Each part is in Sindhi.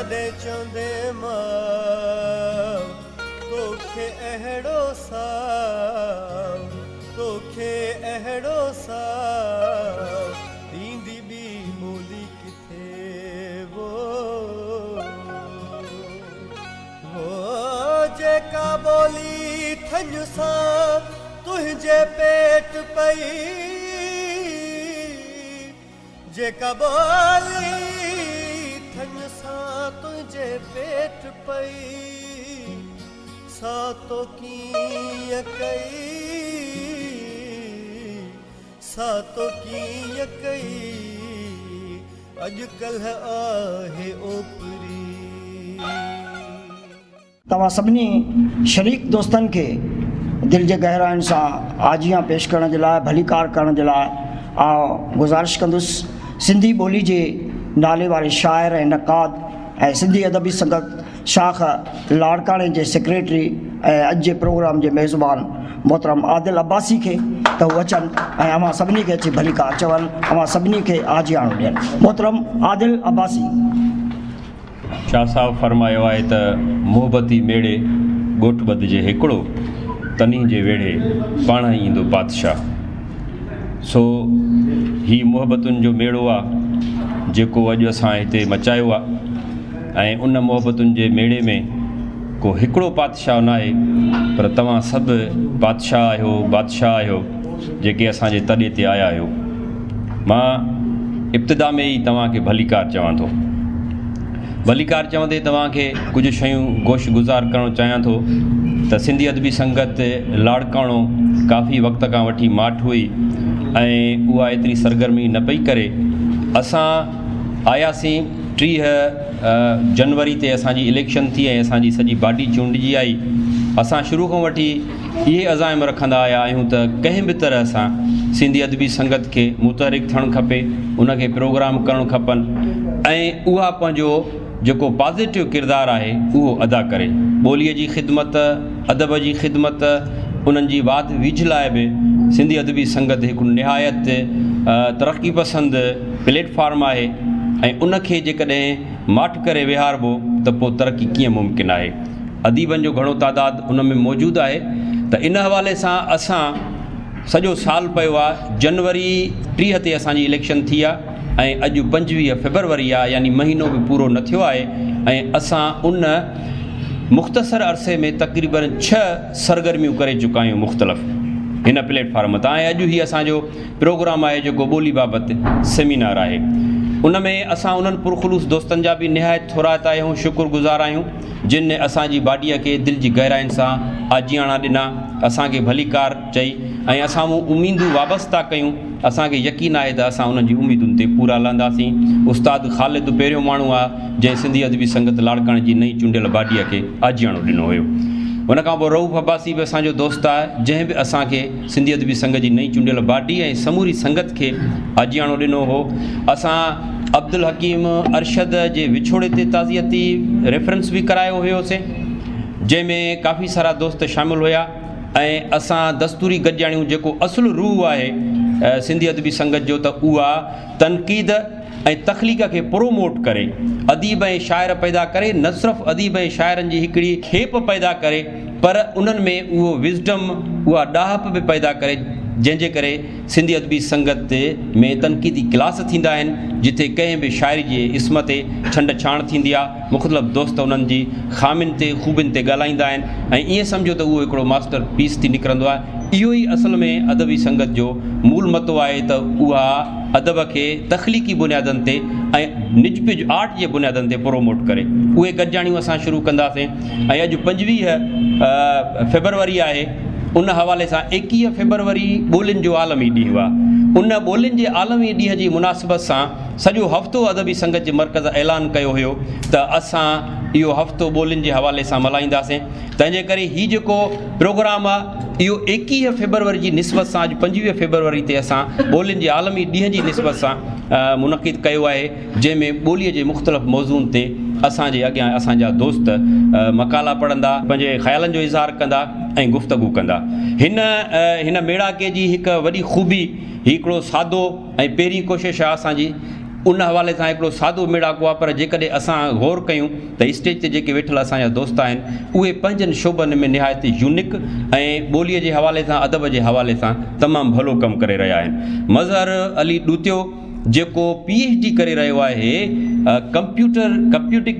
ڪڏهن چوندي ماء توکي اهڙو ساء توکي اهڙو ساء ڏيندي ٻي ٻولي ڪٿي وو وو جيڪا ٻولي ٿڃ سان تنهنجي پيٽ پئي. جيڪا ٻولي ٿڃ سان تنهنجي پيٽ پئي، سا تو ڪيئن ڪئي، سا تو ڪيئن ڪئي، اڄڪلهه آهي اوپري. توهان سڀني شريڪ دوستن کي دل جي گهراين سان آجيان پيش ڪرڻ جي لاء ڀليڪار ڪرڻ جي لاء آء گذارش ڪندس سنڌي ٻولي جي نالي واري شاعر ۽ نقاد ۽ سنڌي ادبي سنگت شاخ لاڙڪاڻي جي سيڪريٽري ۽ اڄ جي پروگرام جي ميزبان محترم عادل عباسي کي ته هو اچن ۽ اوهان سڀني کي اچي ڀليڪار چون اوهان سڀني کي آجياڻو ڏين محترم عادل عباسي. شاهه صاحب فرمايو آهي ته محبتي ميڙي ڳوٺ ٻڌجي هيڪڙو، تنهي جي ويڙهي پاڻهئي ايندو بادشاهه. سو هي محبتن جو ميڙو آ جيڪو اڄ اسان هتي مچايو آ ۽ ان محبتن جي ميڙي ۾ ڪو هڪڙو پاتشاهه ناهي پر توهان سڀ پاتشاهه آهيو، بادشاهه آهيو جيڪي اسان جي تڏي تي آيا آهيو. مان ابتدا ۾ ئي توهان کي ڀليڪار چوان ٿو. ڀليڪار چوندي توهان کي ڪجهه شيون گوش گذار ڪرڻ چاهيان ٿو ته سنڌي ادبي سنگت لاڙڪاڻو ڪافي وقت کان وٺي ماٺ هئي ۽ اها ايتري سرگرمي نه پئي ڪري. اسان آياسين 30 جنوري تي اسان جي اليڪشن ٿي ۽ اسان جي سڄي باڊي چونڊجي آئي. اسان شروع کان وٺي اهي عزائم رکندا آيا آهيون ته ڪنهن به طرح سان سنڌي ادبي سنگت کي متحرڪ ٿيڻ کپي، ان کي پروگرام ڪرڻ کپن ۽ اها پنهنجو جيڪو پازيٽو ڪردار آهي اهو ادا ڪري. ٻوليء جي خدمت، ادب جي خدمت، انهن جي واڌ ويجهه لاء به سنڌي ادبي سنگت هڪ نهايت ترقي پسند پليٽ فارم آهي ۽ ان کي جيڪڏهن ماٺ ڪري ويهاربو ته پوء ترقي ڪيئن ممڪن آهي. اديبن جو گهڻو تعداد ان ۾ موجود آهي ته ان حوالي سان اسان سڄو سال پيو آهي جنوري 30 تي اسان جي اليڪشن ٿي آهي ۽ اڄ 25 فيبروري آهي يعني مهينو به پورو نه ٿيو آهي ۽ اسان ان مختصر عرصي ۾ تقريبن 6 سرگرميون ڪري چڪا آهيون مختلف هن پليٽ فارم تان ۽ اڄ هي اسان جو پروگرام آهي جيڪو ٻولي بابت سيمينار آهي ان ۾ اسان انهن پرخلوص دوستن جا به نهايت ٿورائتا آهيون شڪر گذار آهيون جن اسان جي باڊيء کي دل جي گهراين سان آجياڻا ڏنا، اسان کي ڀليڪار چئي ۽ اسان مون اميدون وابسته ڪيون، اسان کي يقين آهي ته اسان انهن جي اميدن تي پورا لهنداسين. استاد خالد پهريون ماڻهو آ، جنهن سنڌي ادبي سنگت لاڙڪاڻي جي نئين چونڊيل باڊيء کي آجياڻو ڏنو هيو. ان کان پوء رئوف عباسي به اسان جو دوست آهي، جنهن به اسان کي سنڌي ادبي سنگت جي نئين چونڊيل باڊي ۽ سموري سنگت کي آجياڻو ڏنو هو. اسان عبدالحڪيم ارشد جي وڇوڙي تي تعزيتي ريفرنس به ڪرايو هيوسين، جنهن ۾ ڪافي سارا دوست شامل هيا ۽ اسان دستوري گڏجاڻيون جيڪو اصل روح آهي سنڌي ادبي سنگت جو ته اها تنقيد ۽ تخليق کي پروموٽ ڪري، اديب ۽ شاعر پيدا ڪري، نه صرف اديب ۽ شاعرن جي هڪڙي کيپ پيدا ڪري پر انهن ۾ اهو وزڊم، اها ڏاهپ به پيدا ڪري، جنهن جي ڪري سنڌي ادبي سنگت ۾ تنقيدي ڪلاس ٿيندا آهن، جتي ڪنهن به شاعري جي اسم تي ڇنڊ ڇاڻ ٿيندي آ، مختلف دوست انهن جي خامين تي خوبين تي ڳالهائيندا آهن ۽ ائين سمجهو ته اهو هڪڙو ماسٽر پيس ٿي نڪرندو آهي. اهو ئي اصل ۾ ادبي سنگت جو مول متو آهي ته اها ادب کي تخليقي بنيادن تي ۽ نج پج آرٽ جي بنيادن تي پروموٽ ڪري. اهي گڏجاڻيون اسان شروع ڪنداسين ۽ اڄ 25 فيبروري آهي ان حوالي سان 21 فيبروري ٻولين جو عالمي ڏينهن آهي. ان ٻولين جي عالمي ڏينهن جي مناسبت سان سڄو هفتو ادبي سنگت جي مرڪز اعلان ڪيو هيو ته اسان اهو هفتو ٻولين جي حوالي سان ملهائينداسين. تنهن جي ڪري هي جيڪو پروگرام آ اهو 21 فيبروري جي نسبت سان اڄ 25 فيبروري تي اسان ٻولين جي عالمي ڏينهن جي نسبت سان منعقد ڪيو آهي جنهن ۾ ٻوليء جي مختلف موضوعن تي اسان جي اڳيان اسان جا دوست مقالا پڙهندا، پنهنجي خيالن جو اظهار ڪندا ۽ گفتگو ڪندا. هن هن ميڙاڪي جي هڪ وڏي خوبي هي هڪڙو سادو ۽ پهرين ڪوشش آ اسان جي. ان حوالي سان هڪڙو سادو ميڙاڪو آهي پر جيڪڏهن اسان غور ڪيون ته اسٽيج تي جيڪي ويٺل اسان جا دوست آهن اهي پنهنجن شعبن ۾ نهايت يونڪ ۽ ٻوليء جي حوالي سان ادب جي حوالي سان تمام ڀلو ڪم ڪري رهيا آهن. مظهر علي ڏوتيو جيڪو پي ايڇ ڊي ڪري رهيو آهي ڪمپيوٽر ڪمپيوٽڪ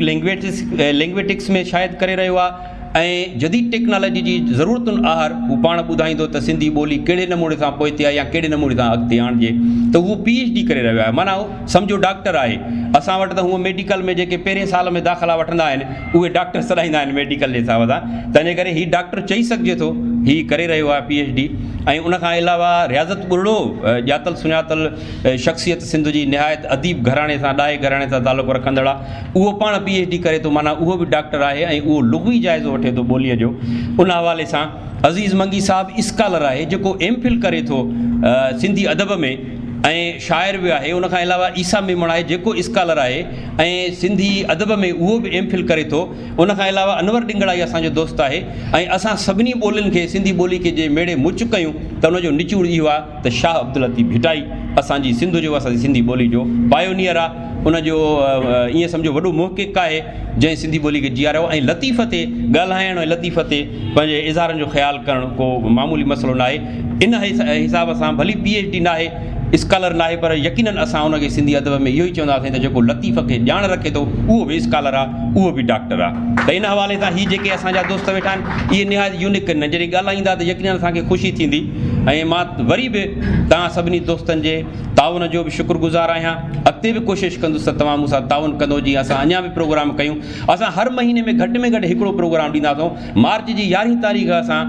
لينگويٽڪس ۾ شايد ڪري رهيو آهي ۽ جديد ٽيڪنالاجي جي ضرورتن آهر هو پاڻ ٻڌائيندو ته سنڌي ٻولي ڪهڙي نموني سان پوئتي آهي يا ڪهڙي نموني سان اڳتي آڻجي ته هو پي ايڇ ڊي ڪري رهيو آهي معنيٰ هو سمجهو ڊاڪٽر آهي اسان وٽ ته هونء ميڊيڪل ۾ جيڪي پهرين سال ۾ داخلا وٺندا آهن اهي ڊاڪٽر سڏائيندا آهن ميڊيڪل جي حساب سان تنهنجي ڪري هي ڊاڪٽر چئي سگهجي ٿو هي ڪري رهيو آهي پي ايڇ ڊي ۽ ان کان علاوه رياضت ٻرڙو ڄاتل سڃاتل شخصيت سنڌ جي نهايت اديب گهراڻي سان ڏاهي گهراڻي سان تعلق رکندڙ آهي اهو پاڻ پي ايڇ ڊي ڪري ٿو معنيٰ اهو به ڊاڪٽر آهي ۽ اهو لغوي جائزو وٺي ٿو ٻوليء جو. ان حوالي سان عزيز منگي صاحب اسڪالر آهي جيڪو ايم فل ڪري ٿو سنڌي ادب ۾ ۽ شاعر به آهي. ان کان علاوه عيسيٰ ميمڻ آهي جيڪو اسڪالر آهي ۽ سنڌي ادب ۾ اهو به ايم فل ڪري ٿو. ان کان علاوه انور ڏنگڙائي اسان جو دوست آهي ۽ اسان سڀني ٻولين کي سنڌي ٻولي کي جي ميڙي مچ ڪيون ته ان جو نچوڙ اهو آهي ته شاهه عبداللطيف ڀٽائي اسان جي سنڌ جو اسان جي سنڌي ٻولي جو پايونيئر آ ان جو ائين سمجهو وڏو محقق آهي جنهن سنڌي ٻولي کي جياريو ۽ لطيف تي ڳالهائڻ ۽ لطيف تي پنهنجي اظهارن جو خيال ڪرڻ ڪو معمولي مسئلو ناهي ان حساب سان ڀلي پي ايڇ ڊي ناهي اسڪالر ناهي پر يقينن اسان ان کي سنڌي ادب ۾ اهو ئي چونداسين ته جيڪو لطيف کي ڄاڻ رکي ٿو اهو به اسڪالر آ اهو به ڊاڪٽر آ ته ان حوالي سان هي جيڪي اسان جا دوست ويٺا آهن اهي نهايت يونيڪ آهن جڏهن ڳالهائيندا ته يقينن اسان کي خوشي ٿيندي ۽ مان وري به توهان سڀني دوستن جي تعاون جو به شڪر گذار آهيان اڳتي به ڪوشش ڪندس ته توهان مون سان تعاون ڪندو جيئن اسان اڃا به پروگرام ڪيون اسان هر مهيني ۾ گهٽ ۾ گهٽ هڪڙو پروگرام ڏينداسون مارچ جي يارهين تاريخ اسان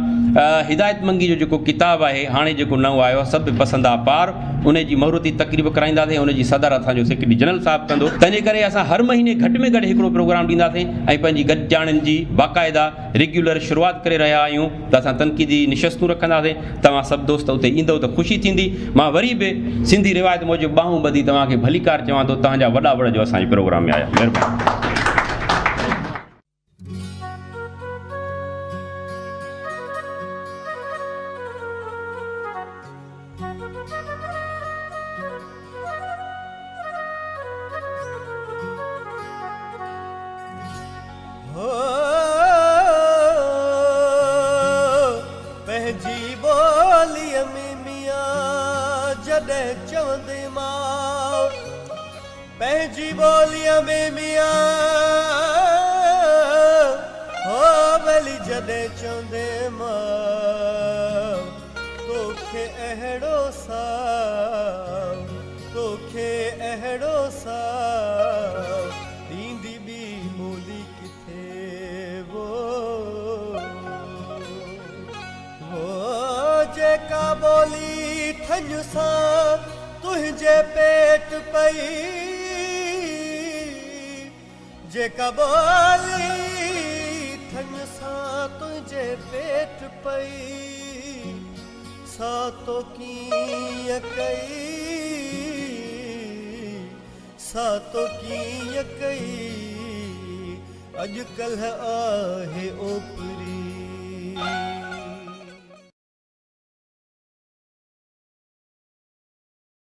هدايت منگي جو جيڪو ڪتاب آهي هاڻي جيڪو نئون آيو آهي سڀ پسندا پار ان جي مهورتي تقريب ڪرائينداسين ان جي صدارت اسان جو سيڪريٽري جنرل صاحب ڪندو تنهنجي ڪري اسان هر مهيني گهٽ ۾ گهٽ هڪڙو پروگرام ڏينداسين ۽ پنهنجي گڏجاڻين جي باقاعده ريگيولر شروعات ڪري رهيا آهيون ته اسان تنقيدي نشستون رکنداسين توهان سڀ دوست اتي ايندؤ ته خوشي ٿيندي مان وري به سنڌي روايت موجب ٻانهون ٻڌي توهان کي ڀليڪار چوان ٿو توهان جا وڏا وڙ جو اسان جي پروگرام ۾ آيا مهرباني. هو پنهنجي ٻوليء ۾ ميان جڏهن چوندي ماء پنهنجي ٻوليء ۾ ميان هو ڀلي جڏهن چوندي ماء توکي اهڙو ساء توکي اهڙو ساء ڏيندي ٻي ٻولي ڪٿي وو وو جيڪا ٻولي ٿڃ سان تنهنجي پيٽ پئي جيڪا ٻولي ٿڃ سان تنهنجي پيٽ پئي سا تو ڪيئن ڪئي سا تو ڪيئن ڪئي، اڄ ڪلهه آهي اوپري.